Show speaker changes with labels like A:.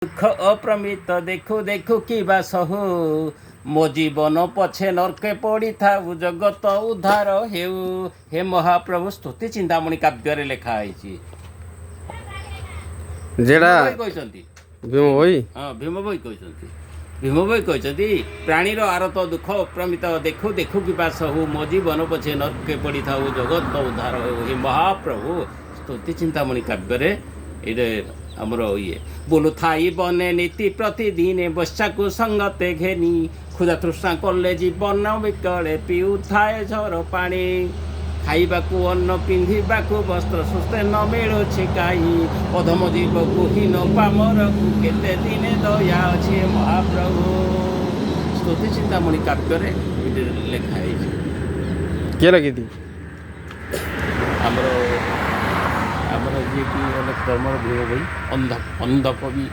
A: ଦୁଃଖ ଅପରିମିତ ଦେଖୁ ଦେଖୁ କିବା ସହୁ, ମୋ ଜୀବନ ପଛେ ନର୍କେ ପଡ଼ିଥାଉ, ଜଗତ ଉଦ୍ଧାର ହେଉ ହେ ମହାପ୍ରଭୁ। ସ୍ତୁତି ଚିନ୍ତାମଣି କାବ୍ୟରେ ଲେଖା ହେଇଛି।
B: ଯେଟା
A: ଭୀମ ଭୋଇ କହିଛନ୍ତି।
B: ଭୀମ ଭୋଇ।
A: ହଁ, ଭୀମ ଭୋଇ କହିଛନ୍ତି। ଭୀମ ଭୋଇ କହିଛନ୍ତି, ପ୍ରାଣୀର ଆରତ ଦୁଃଖ ଅପରିମିତ ଦେଖୁ ଦେଖୁ କିବା ସହୁ, ମୋ ଜୀବନ ପଛେ ନର୍କେ ପଡ଼ିଥାଉ, ଜଗତ ଉଦ୍ଧାର ହେଉ ହେ ମହାପ୍ରଭୁ। ସ୍ତୁତି ଚିନ୍ତାମଣି କାବ୍ୟରେ ଏଇଟା ଆମର ଇଏ। ବୁଲୁଥାଇ ବନେ ନୀତି ପ୍ରତିଦିନେ, ବତ୍ସାକୁ ସଙ୍ଗତେ ଘେନି, କ୍ଷୁଧା ତୃଷ୍ଣା କଲେ ଜୀବନ ବିକଳେ, ପିଉଥାଏ ଝର ପାଣି। ଖାଇବାକୁ ଅନ୍ନ, ପିନ୍ଧିବାକୁ ବସ୍ତ୍ର ସୁସ୍ଥ ନ ମିଳୁଛି କାହିଁ, ଅଧମ ଜୀବକୁ ହୀନ ପାମରକୁ କେତେ ଦିନେ ଦୟା ଅଛି ମହାପ୍ରଭୁ। ସ୍ତୁତି ଚିନ୍ତାମଣି କାବ୍ୟରେ ଏଇଠି ଲେଖା ହେଇଛି।
B: କିଏ ଲେଖିଛି?
A: ଆମର ଯିଏକି ଅନେକ ଧର୍ମର ଭୀମ ଭୋଇ, ଅନ୍ଧ କବି।